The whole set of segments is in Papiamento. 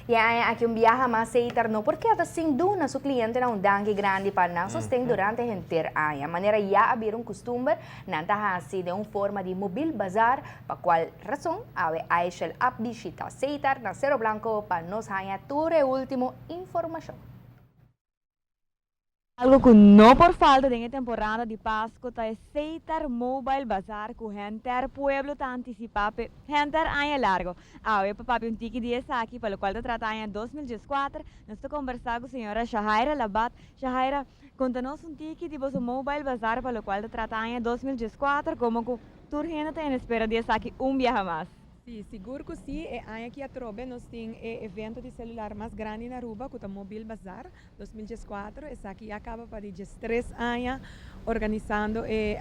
E aña aki un biaha mas Setar no por keda sin duna su clientenan un danki grandi pa nan sosten durante henter aña. Manera ya a bira un custumber, nan ta haci den un forma di mobil bazaar, pa cual razon awe Aishel a bishita Setar na Cero Blanco pa nos haña tur e ultimo informacion. Algo cu no por falta den e temporada di Pasco ta e Setar Mobile Bazaar cu henter pueblo ta anticipa pe henter aña largo. Awe pa papia un tiki di esaki, pa locual ta trata aña 2014, nos ta conversa cu señora Shahaira Labat. Shahaira, conta nos un tiki di boso Mobile Bazaar pa locual ta trata aña 2014, como cu tur hende ta en espera di esaki un biaha mas. Si, sigur cu si. E aña aki atrobe nos tin e evento di celular mas grandi na Aruba, cu ta Mobile Bazaar 2014. Esaki ya caba pa di 13 aña organisando e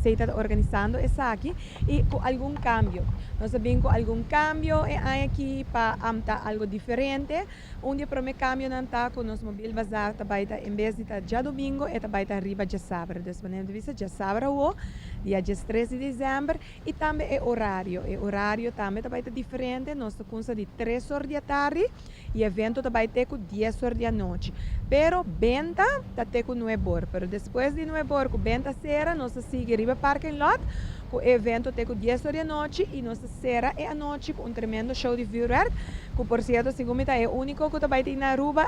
Setar organisando esaki y cu algun cambio. Nos a bin cu algun cambio e aña aki pa ta algo diferente. Un di e prome cambionan ta cu nos Mobile Bazaar ta bay ta, en bes di ta diadomingo, e ta bay ta riba diasabra. Dus manera di bisa diasabra awo, dia 13 di december, y tambe e horario. E horario tambe ta bay ta diferente. Nos ta cuminsa di 3 or di atardi y evento ta bay te cu 10 or di anochi. Pero benta ta te cu 9 or. Pero despues di 9 or cu benta cera, nos ta sigui riba parking lot cu evento te cu 10 or di anochi y nos ta cera e anochi cu un tremendo show di vuurwerk. Cu por cierto, segun mi ta e unico cu ta bay tin na Aruba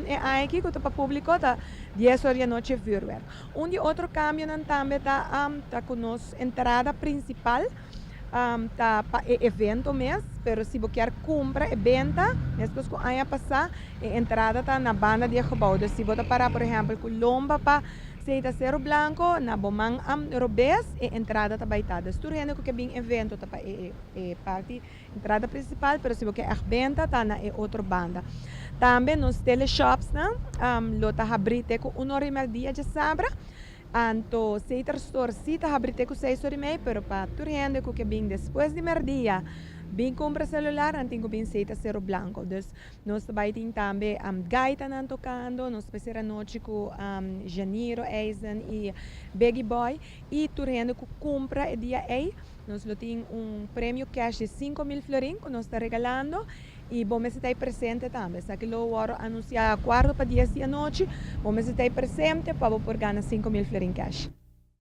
e aña aki cu ta pa publico ta 10 or di anochi vuurwerk. Un di otro cambionan tambe ta cu nos entrada principal ta pa e evento mes, pero si bo kier cumpra e benta, mescos cu aña pasa, e entrada ta na banda di e gebouw. Dus si bo ta para, por ehempel, cu lomba pa Setar Cero Blanco, na bo man robes, e entrada ta bay ta. Dus tur hende cu kier bin evento ta pa e parti entrada principal, pero si bo kier echt benta, ta na e otro banda. Tambe nos teleshops nan lo ta habri te cu 1 or y media diasabra. Anto Setar Store si ta habri te cu 6 or y mei, pero pa tur hende cu kier bin despues di merdia, bin cumpra celular, nan tin cu bin Setar Cero Blanco. Dus nos ta bay tin tambe gaitanan tocando, nos ta bay cera anochi cu Janiro Eisen y Biggie Boy y tur hende cu cumpra e dia ey, nos lo tin un premio cash di 5000 florin cu nos ta regalando y bo mester ta presente tambe. Esaki lo wordo anuncia 9:45 di anochi, bo mester ta presente pa por gana 5000 florin cash.